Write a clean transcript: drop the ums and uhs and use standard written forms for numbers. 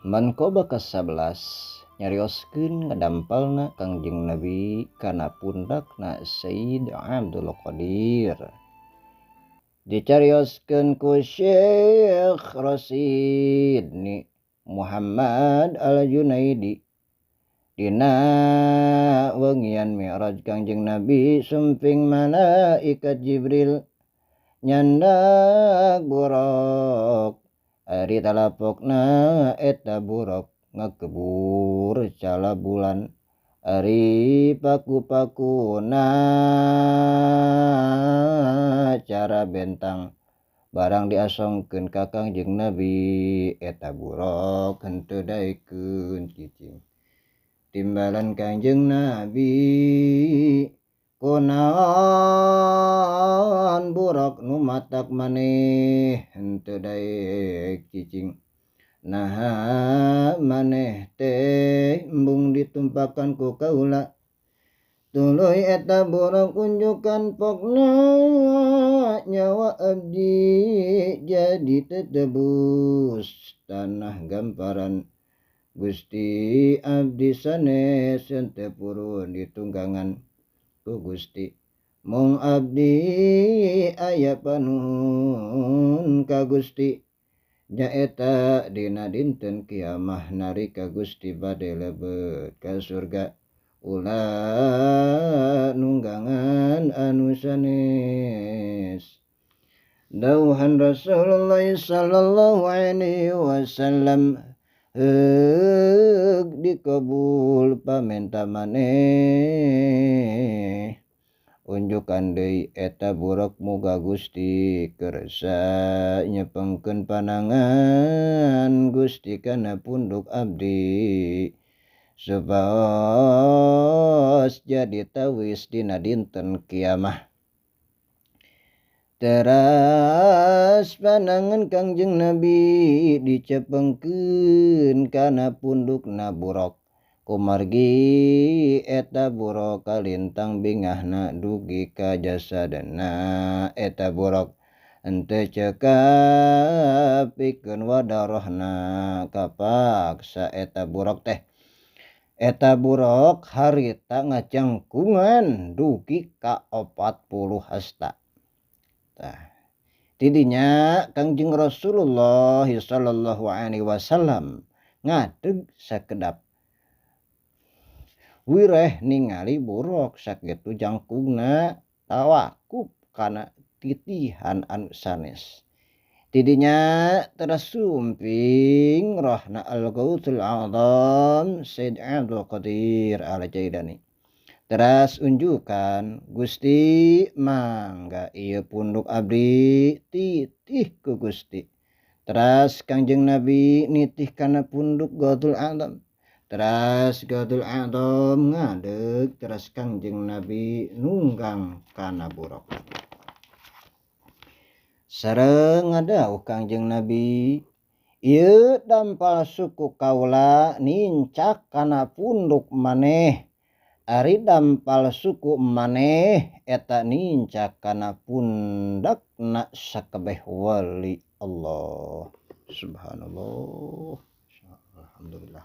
Manqabah ka-11 nyarioskeun ngadampalna Kangjeng Nabi kana pundakna Sayyid Abdul Qadir. Dicarioskeun ku Syekh Rasid ni Muhammad Al-Junaidi dina wengian Mi'raj Kangjeng Nabi sumping malaikat Jibril nyandak buraq. Ari talapokna eta buraq ngakebur cala bulan. Ari paku-pakuna cara bentang barang diasongkeun ka Kangjeng Nabi eta buraq henteu daekeun cicing. Timbalan Kangjeng Nabi kunaon buraq nu matak maneh henteu daek cicing. Naha maneh teh embung ditumpakan ku kaula. Tuluy eta buraq unjukan pokna nyawa abdi jadi tetebus tanah gamparan. Gusti abdi sanes henteu purun ditunggangan ku Gusti. Mung abdi aya panuhun ka Gusti nyaeta dina dinten kiamah nalika Gusti bade lebet ka surga. Ulah nunggangan anu sanes. Dauhan Rasulullah sallallahu alaihi wasallam heug dikabul pamenta maneh. Unjukan deui eta buraq muga Gusti kersa nyepengkeun panangan Gusti kana punduk abdi supaos jadi tawis dina dinten kiamah. Teras panangan Kangjeng Nabi dicepengkeun kana pundukna buraq. Kumargi eta buraq kalintang bingahna dugi ka jasadna eta buraq henteu cekap pikeun wadarahna kapaksa eta buraq teh. Eta buraq harita ngacangkungan dugi ka 40 hasta. Tah tidinya Kangjeng Rasulullah sallallahu alaihi wasallam ngadeg sakedap wireh ningali buraq sakitu jangkungna tawakup kana titihan anu sanes. Tidinya teras sumping rohna Al-Gautul A'zam Sayyid Abdul Qadir Al-Jailani. Teras unjukan Gusti mangga ieu punduk abdi titih ku Gusti. Teras Kangjeng Nabi nitih kana punduk Gautul A'zam. Teras Gautul A'zam ngadeg teras Kangjeng Nabi nunggang kana buraq. Sareng ngadawuh Kangjeng Nabi ieu dampal suku kaula nincak kana punduk maneh. Ari dampal suku maneh eta nincak kana pundakna sakabeh wali Allah. Subhanallah. Alhamdulillah.